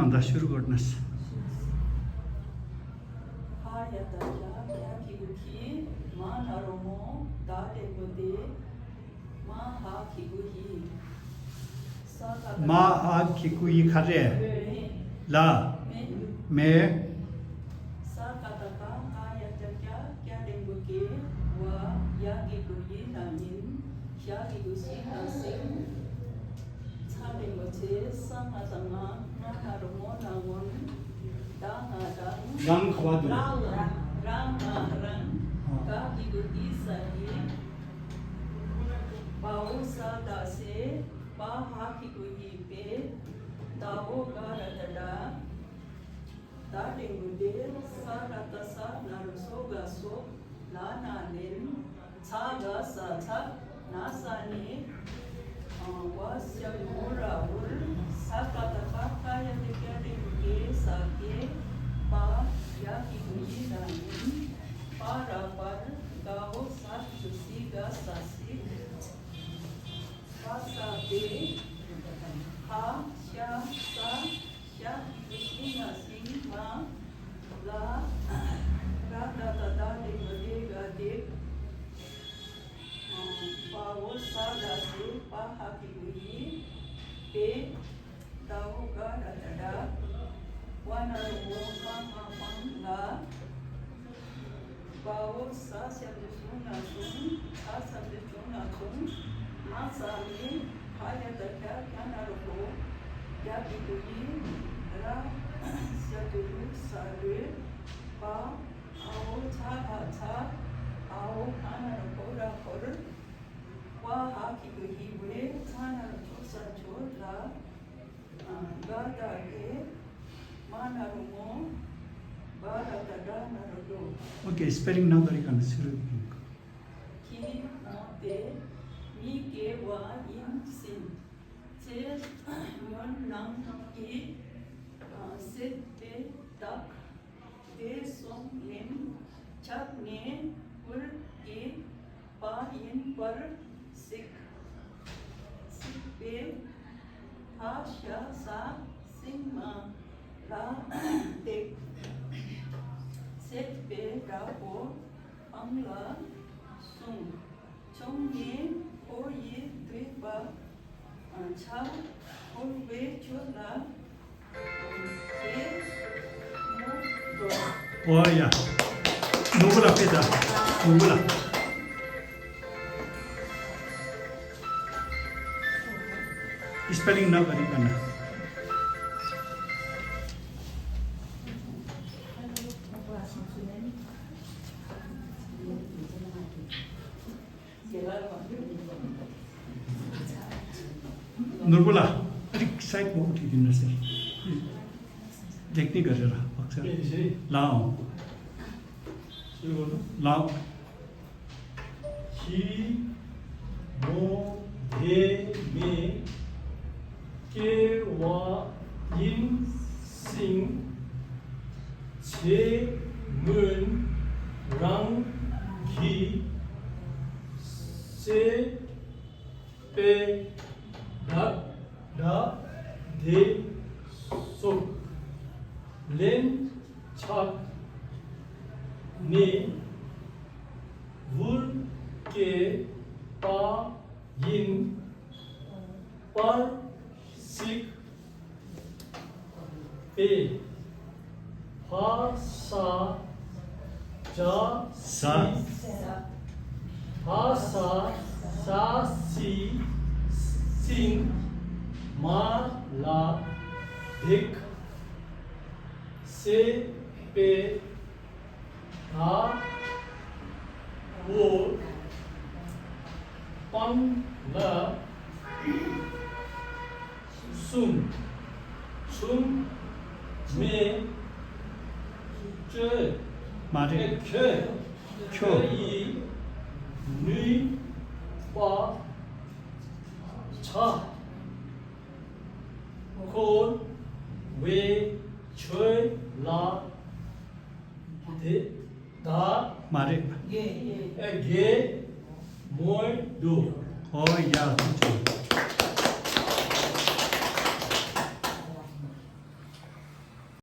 अन्त सुरु गर्नुहोस्। मा आ खिकुई खरे ला मे रंग खवा दो ओके स्पेलिङ नगरिकन सुरु या 누구라 빼자 누구라 स्पेलिङ नगरिकन नुर्बुला अलिक साइडमा उठिदिनुहोस् है देख्ने गरेर अक्षर लाऊ लाऊ हि मो धे मे के वा इन सिंग छे मुन रंग घी से पे ढक दे सुख लेन छक ने वुल के पा इन पर सिख पे फा सा जा सा फा सा सी सिंह मा ला दिख से पे हा वो पंग ल सुन में च मारे ख ख्यो ई नुई पा छा खोल वे छय ला दे दा मारे गे मोय दो या हुन्छ